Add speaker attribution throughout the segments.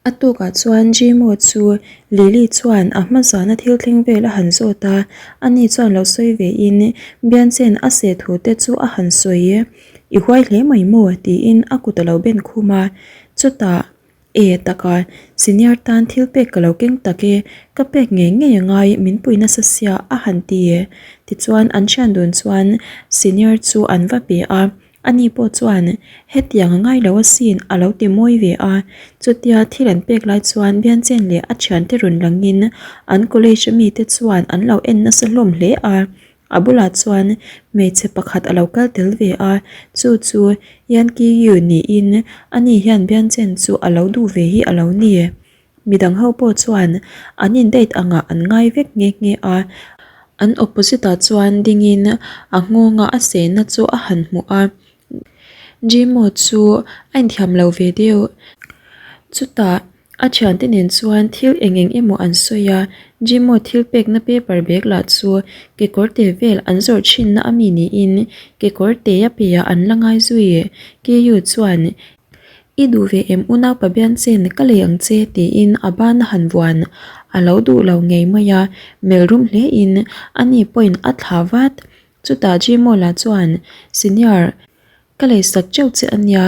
Speaker 1: A tukah chuan Jimo chu Lily chuan a hma zana thil thleng vel a han zawt a, ani chuan lo sawi ve in Bianchen a seh thu te chu a han sawi. I huai hle mai maw? tiin a kut a lo ben khum a. Chutah, E taka, senior tan thil pek ka lo keng tak e, ka pek ngei ngei a ngai, min pui nasa sia a han ti. Tichuan an thian dun chuan senior chu an va pe a. Ani pawh chuan, Hetiang a ngai lo asin a lo ti mawi ve a. Chutia thil an pek lai chuan Bianchen leh a thiante rawn langin an college mite chuan an lo en nasa hlawm hle a. A bulah chuan hmeichhe pakhat a lo kal tel ve a, chu chu Yan Ki Yu niin ani hian Bianchen chu a lo duh ve hi a lo ni. Midang ho pawh chuan an in date angah an ngai vek nghe nghe a, an opposite ah chuan dingin a nghawnga a sehna chu a han hmuh a, Jimo chu a inthiam lo ve deuh. Chutah a thiante nen chuan thil eng eng emaw an sawi a, Jimo thil pekna paper bag lah chu kekawr te vel an zawrh thinna a mi niin kekawr te a peih ah an la ngai zui. Keyu chuan I duh ve em unau pa bian chen ka lei ang che tiin a ban a han vuan. A lo duh lo ngei mai a, melh rum hle in ani pawhin a thlah vat. Chutah Jimawla chuan, Senior, ka lei sak teuh che a nia.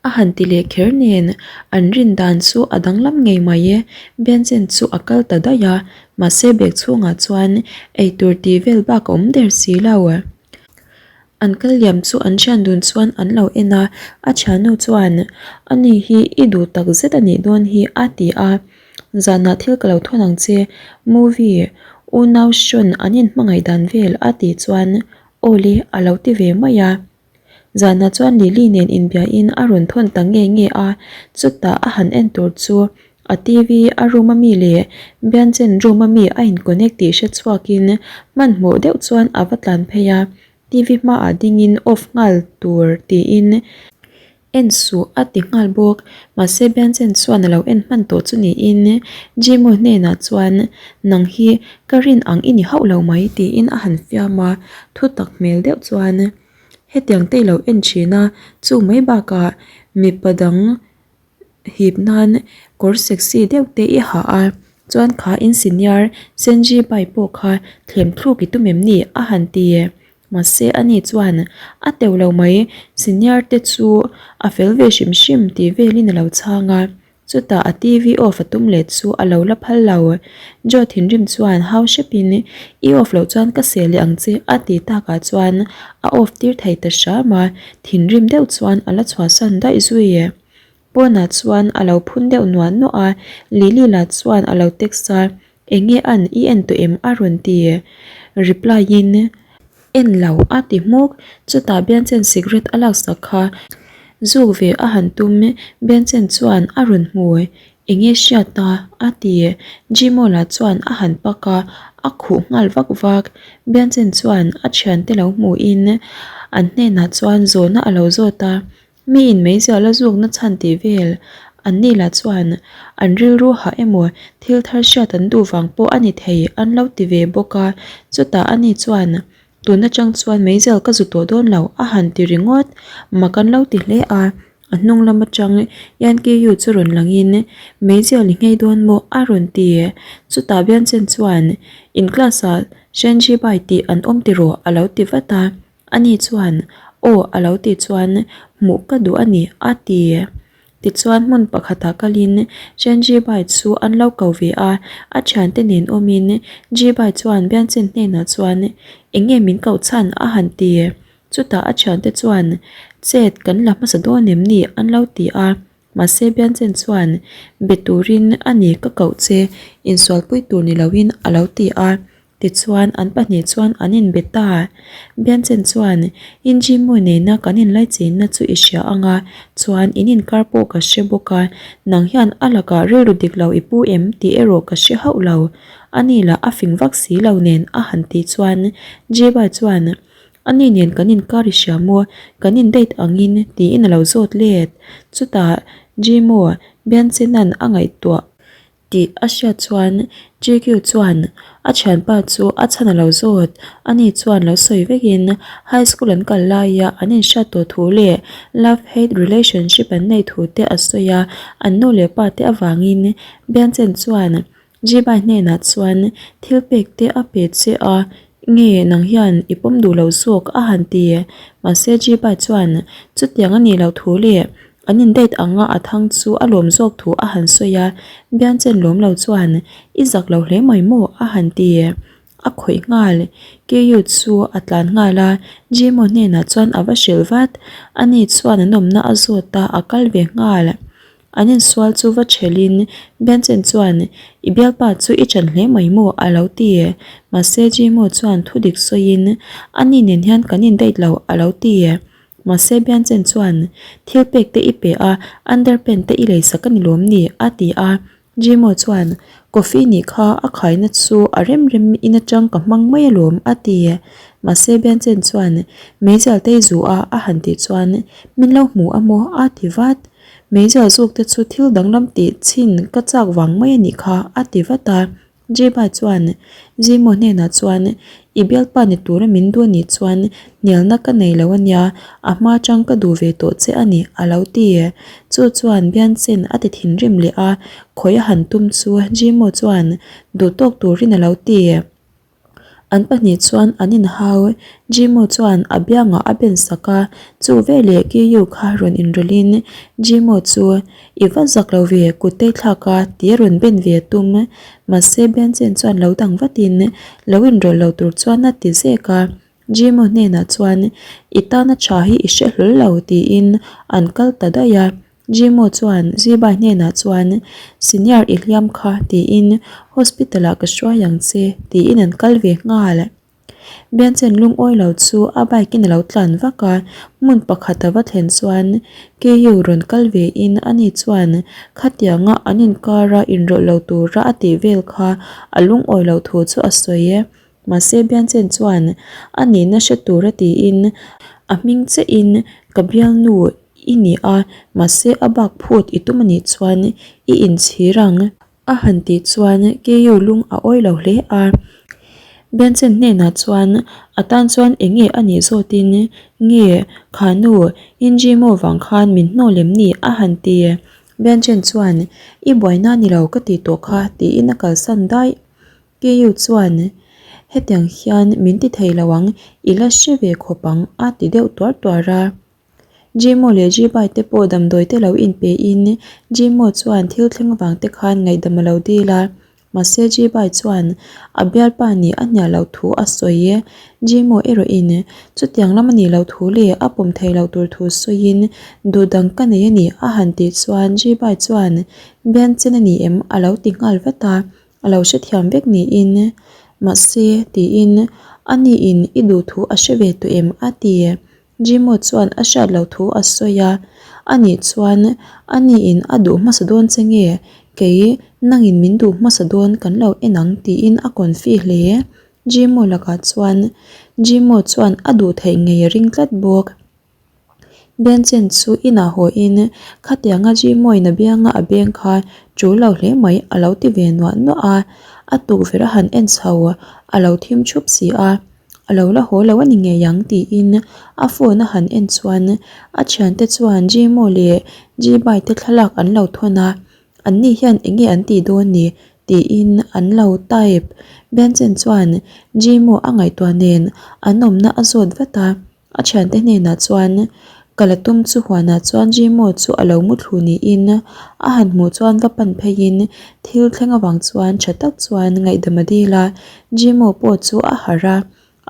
Speaker 1: A han ti leh kher nen an rin dan chu a danglam ngei mai e. Bian chen chu a kal ta daih a, mahse bag chhungah chuan eitur tih vel bak a awm der si lo. An kal liam chu an thian dun chuan an lo en a, a thiannu chuan, Ani hi i duh tak zet a nih dawn hi a ti a, Zanah thil ka lo thawn ang che, movie, unau hrawn an inhmangaih dan vel a tih chuan Awle a lo ti ve mai a. Zanah chuan Lily nen inbiahin a rawn thawn ta nge nge a, chutah a han en tur chu A TV a room a mi leh Bianchen room a mi a in connect tih hre chhuakin hmanhmawh deuh chuan a va tlan phei a, TV hmaah dingin off nghal tur tiin en suh a ti nghal bawk. Mahse Bianchen chuan a lo en hman tawh chu niin Jimo hnenah chuan nang hi ka rin ang i ni hauh lo mai tiin a han fiam a, thutak hmel deuh chuan hetiang te i lo en thin a, chu mai bakah mipa dang hip nan kawr sexy deuh te i ha a chuan kha in senior Senji bai pawh kha thlem thluk i tum em ni a han ti mahse ani chuan a teuh lo mai senior te chu a fel ve hrim hrim tih velin a lo chhang a chutah a T_V off a tum leh chu a lo la phal lo Joe thinrim chuan hau hrep in i off loh chuan ka seh leh ang che a ti takah chuan a off tir thei ta hram a thinrim deuh chuan a la chhuahsan daih zui. Pawnah chuan a lo phun deuh nuah nuah a, Lily lah chuan a lo text a, Enge an i en tawh em? a rawn ti. Reply in, En lo a ti hmawk. Chutah Bianchen cigarette a laksak kha zuk ve a han tum, Bianchen chuan a rawn hmu. Enge hriat a? a ti. Jimawla chuan a han pak a, a khuh nghal vak vak. Bianchen chuan a thiante lo hmuhin an hnenah chuan zawhna a lo zawt a, Mi in meizial a zukna chhan tih vel an ni lah chuan an rilru hah emaw thil thar hriat an duh vang pawh a ni thei an lo ti ve bawk a, chutah ani chuan tun atang chuan meizial ka zu tawh dawn lo a han ti ringawt mak an lo ti hle a, a hnung lam atang Yankiyu chu rawn langin meizial i nghei dawn maw a rawn ti, chutah Bianchen chuan in class ah Shenji bai tih an awm tiraw a lo ti vat a. Ani chuan, Aw a lo tih chuan hmuh ka duh a ni a ti. Tichuan hmun pakhatah kalin Chen Jibai chu an lo ko ve a, a thiante nen awmin Jibai chuan Bianchen hnenah chuan Eng nge min koh chhan a han ti. Chutah a thiante chuan Chet kan la hmasa dawn em ni an lo ti a. Mahse Bianchen chuan Be turin a ni ka koh che, insualpui tur ni loin a lo ti a. Tichuan, an pahnih chuan an inbe ta. Bianchen chuan, In Jimmy nena kan inlaichinna chu i hria ang a, chuan in inkar pawh ka hre bawk a, nang hian a lakah rilru dik lo i pu em tih erawh ka hre hauh lo. Ani lah a fing vak si lo nen a han tih chuan Jeba chuan, Ani nen kan inkar i hria maw? Kan in date angin tiin a lo zawt let. Chutah, Jimo, Bianchena'n a ngaihtuah. Tih a hriat chuan JQ chuan a thianpa chu a chhan a lo zawt. Ani chuan lo sawi vekin high school an kal laia an inhriat tawh thu leh love hate relationship an neih thu te a sawi a, an nu leh pa te avangin Bianchen chuan Jibai hnenah chuan thil pek te a pe che a, nge nang hian i pawm duh lo zawk a han ti. Mahse Jibai chuan chutiang a nih loh thu leh An in date anga a thang chu a lawm zawk thu a han sawi a, Bianchen lawm lo chuan i zak lo hle mai maw a han ti. A khawih nghal. Keyu chu a tlan nghal a, Jimo hnenah chuan a va hrilh vat. Ani chuan an awmna a zawt a, a kal ve nghal. An insual chu va thelhin Bianchen chuan i bialpa chu i chan hle mai maw a lo ti. Mahse Jimo chuan thudik sawiin ani nen hian kan in date lo a lo ti. Mahse Bianchen chuan, Thil pek te i pe a, underpant te i lei sak a ni lawm ni? a ti a. Jimo chuan, Coffee nih kha a khaina chu a rem rem in atang ka hmang mai alawm, a ti. Mahse Bianchen chuan, Meizial te i zu a, a han tih chuan, Min lo hmu a maw? a ti vat. Meizial zuk te chu thil danglam tih chhin ka chak vang mai a nih kha, a ti vat a. Jeba chuan Jimo hnenah chuan, I bialpa ni tura min duh anih chuan hnialna ka nei lo ania, a hma atang ka duh ve tawh che a ni, a lo ti. Chu chuan Bianchen a ti thinrim leh a, khawi a han tum chu Jimo chuan duh tawk turin a lo ti. An pahnih chuan an inhau, Jimo chuan a biangah a ben sak a, chu veleh Kiyu kha rawn inrawlhin Jimo chu I va zak lo ve, kut tei thlak a, ti a rawn ben ve a tum. Mahse Bianchen chuan lo dang vatin lo inrawlh lo tur chuan a ti zek a. Jimo hnenah chuan I tana tha hi i hre hlawl lo tiin an kal ta daih a. Jimo chuan Zibai hnenah chuan Senior i hliam kha tiin hospital ah ka hruai ang che tiin an kal ve nghal. Bianchen lungawi lo chu a bike in a lo tlan vak a, hmun pakhat a va thlen chuan KU rawn kal ve in ani chuan khatianga an inkara inrawlh lo tura a tih vel kha a lungawi loh thu chu a sawi e. Mahse Bianchen chuan a nihna hre tura tiin a hming chiah in ka bialnu i ni a, mahse a bak phut i tum anih chuan i inchhir ang. A han tih chuan Keiu lung a awi lo hle a. Benson hnenah chuan a tan chuan eng nge a nih zawtin nge kha nu Injimo vang khan min hnawl em ni a han ti. Benson chuan i buaina ni lo ka ti tawh kha tiin a kalsan daih. Keiu chuan hetiang hian min ti thei lo ang i la hre ve khawp ang a ti deuh tuar tuar a. Jimo leh Jibai te pawh damdawi te lo inpe in Jimo chuan thil thleng vang te khan ngaihdam a lo dil a, mahse Jibai chuan a bialpa nih a hnial loh thu a sawi e. Jimo erawh in chutiang lam a nih loh thu leh a pawm theih loh tur thu sawiin duh dang ka nei a ni a han tih chuan Jibai chuan Bianchen a ni em a lo ti nghal vat a, A lo hrethiam vek niin, mahse, tiin, Ani in i duh thu a hre ve tawh em? a ti. Jimo chuan a hriat loh thu a sawi a, Anih chuan, ani in a duh hmasa dawn che nge? Kei, nangin min duh hmasa dawn kan lo en ang, tiin a confi hle. Jimo lakah chuan, Jimo chuan a duh theih ngei a ring tlat bawk. Benchen chu inah haw in khatianga Gmawiin a bianga a beng kha tul lo hle mai a lo ti ve nuah nuah a, a tukverh a han en chho a lo thim thup si a, a lo la haw lo a ni ngei ang tiin a phone a han en chuan a thiante chuan Gmaw leh Gbai te thlalak an lo thawn a, Anni hian eng nge an tih dawn ni? tiin an lo type. Benson chuan Jimo a ngaihtuah nen an awmna a zawt vat a, a thiante hnenah chuan ka la tum chu huanah chuan Jimo chu a lo muthlu niin a han hmuh chuan va pan pheiin thil thleng avang chuan tha tak chuan ngaihdam a dil a, Jimo pawh chu a harh a.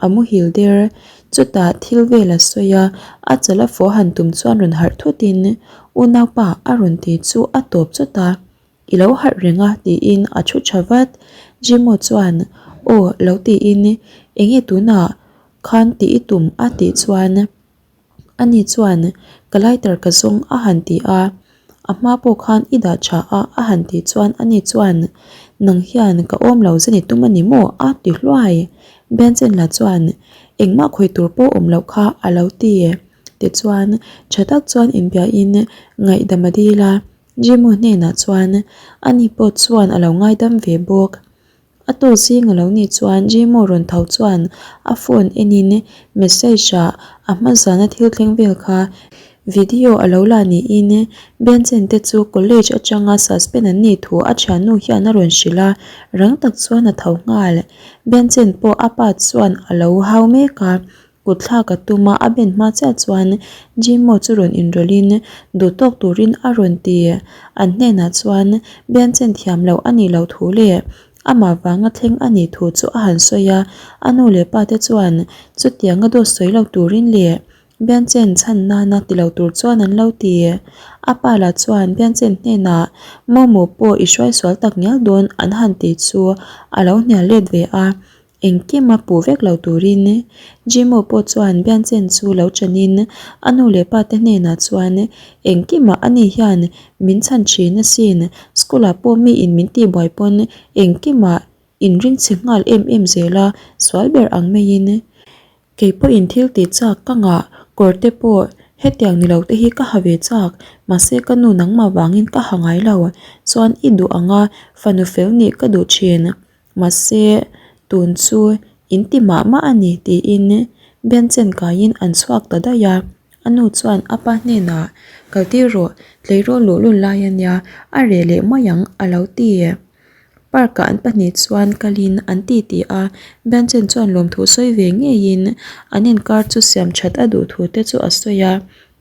Speaker 1: A muhil der, chutah thil vel a sawi a, a chal a fawh han tum chuan rawn harh thutin unaupa a rawn ti chu a tawp chawt a, I lo harh reng a tiin a thu tha vat. Jimo chuan aw lo tiin enge tunah khan tih i tum a tih chuan. Ani chuan, Ka lighter ka zawng a han ti a, a hma pawh khan i dah tha a a han tih chuan ani chuan, Nang hian ka awm lo zan i tum a ni maw? a ti hluai. Bianchen-la chuan, Engmah khawi tur pawh awm loh kha a lo ti. Tichuan, tha tak chuan inbiahin ngaihdam a dil a. Jimo hnenah chuan ani pawh chuan a lo ngaidam ve bawk. A tawk zing a lo nih chuan Jimo rawn tho chuan a phone enin message ah a hma zana thil thleng vel kha video a lo la niin Benchen te chu college atanga suspend an nih thu a thiannu hian a rawn hrilh a, rang tak chuan a tho nghal. Benchen pawh a pa chuan a lo hau mek a, Kut thlak a tum a, a ben hma chiah chuan Jimo chu rawn inrawlhin duh tawk turin a rawn ti. An hnenah chuan Bianchen thiam loh a nih loh thu leh amah vanga thleng a nih thu chu a han sawi a, a nu leh pa te chuan chutianga dawt sawi lo turin leh Bianchen chhan nana ti lo tur chuan an lo ti. A pa lah chuan Bianchen hnenah Momo pawh i hruai sual tak ngial dawn an han ti chu a lo hnial let ve a, Engkim a puh vek lo turin Jimo pawh chuan Bianchen chu lo chanin a nu leh pa te hnenah chuan engkimah ani hian min chhan thin asin, school ah pawh mi in min tihbuai pawn engkimah inring chhe nghal em em zel a, sual ber ang maiin Kei pawhin thil tih chak ka ngah, kawr te pawh hetiang ni lo te hi ka ha ve chak, mahse ka nu nangmah vangin ka ha ngai lo, chuan i duh anga fanu fel nih ka duh thin. Mahse, tun chu in ti mah mah a ni tiin Benchen kaiin an chhuak ta daih a. A nu chuan a pa hnenah, Kaltir rawh, tleirawl luhlul lai a nia, a reh leh mai ang a lo ti. Park-ah an pahnih chuan kalin an ti ti a, Benchen chuan lawmthu sawi ve ngeiin an inkar chu siam that a duh thu te chu a sawi a.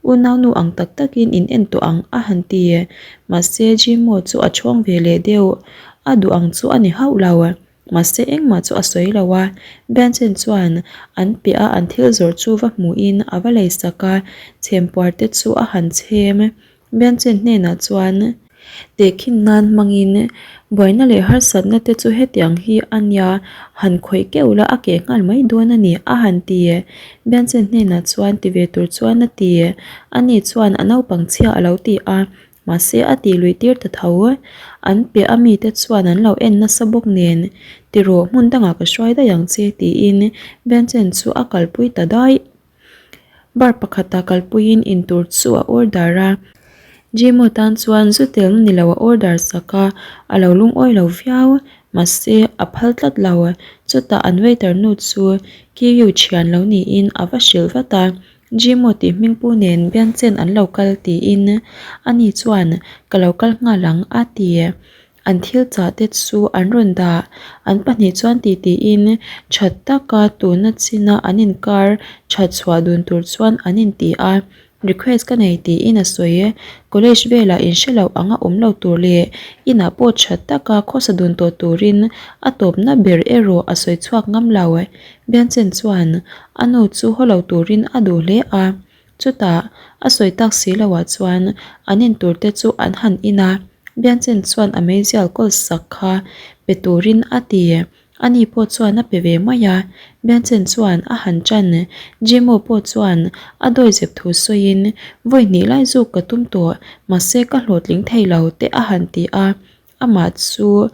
Speaker 1: Unaunu ang tak takin in en tawh ang a han ti. Mahse Jimo chu a chhawng ve leh deuh. A duh ang chu a ni hauh lo. Mahse engmah chu a sawi lo a. Benson chuan an piah a an thil zawrh chu va hmuhin a va lei sak a, chhempuar te chu a han chhem. Benson hnenah chuan. Tehkhin nan hmangin buaina leh harsatna te chu hetiang hi a nia, han khawih keuh la a keh nghal mai dawn a ni a han ti. Bianchen hnenah chuan ti ve tur chuan a ti. Ani chuan a naupang chhia a lo ti a, mahse a tih luih tir ta tho. An piah a mite chuan an lo en nasa bawk nen, Tirawh hmun dangah ka hruai daih ang che tiin Bianchen chu a kalpui ta daih. Bar pakhata kalpuiin intur chu a order a, Jimo tan chuan zu telna ni lo a order sak a, a lo lungawi lo viau, mahse a phal tlat lo. Chutah an waiter nu chu Kiryu thian lo niin a va hrilh vat a, Jimo tih hmingpu nen bianchen an lo kal tiin ani chuan ka lo kal nghal ang a ti. An thil chah te chu an rawn dah. An pahnih chuan ti tiin tha taka tuna china an inkar that chhuah dun tur chuan an inti a, request ka nei tiin a sawi. College velah inhre loh anga awm lo tur leh inah pawh tha taka khawsa dun tawh turin a tawpna ber erawh a sawi chhuak ngam lo. Bianchen chuan a nu chu haw lo turin a duh hle a. Chutah, a sawi tak si loah chuan an in tur te chu an han in a, Bianchen chuan a meizial kawl sak kha pe turin a ti. Ani pawh chuan a pe ve mai a, Bianchen chuan a han ṭan. Jimo pawh chuan a dawizep thu sawiin, Vawi hnih lai zuk ka tum tawh, mahse ka hlawhtling thei lo te a han ti a. Amah chu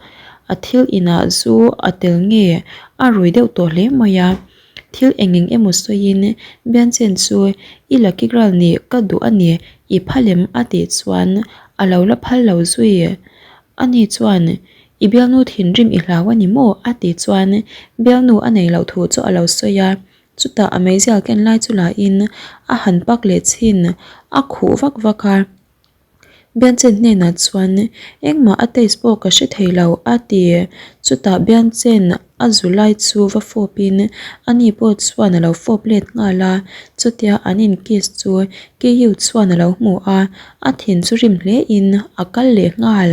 Speaker 1: a thil inah zu a tel nge a rui deuh tawh hle mai a, thil eng eng emaw sawiin Bianchen chu i lucky girl nih ka duh a ni, i phal em a tih chuan a lo la phal lo zui. Ani chuan i bialnu thinrim i hlau a ni maw a tih chuan bialnu a nei loh thu chu a lo sawi a, chutah a meizial ken lai chu lahin a han pak leh chhin a khuh vak vak a. Bianchen hnenah chuan engmah a taste pawh ka hre thei lo a ti. Chutah Bianchen a zu lai chu va fawp in ani pawh chuan a lo fawp let nghal a, chutia an in kiss chu Kiyu chuan a lo hmu a, a thin chu rim hle in a kal leh nghal.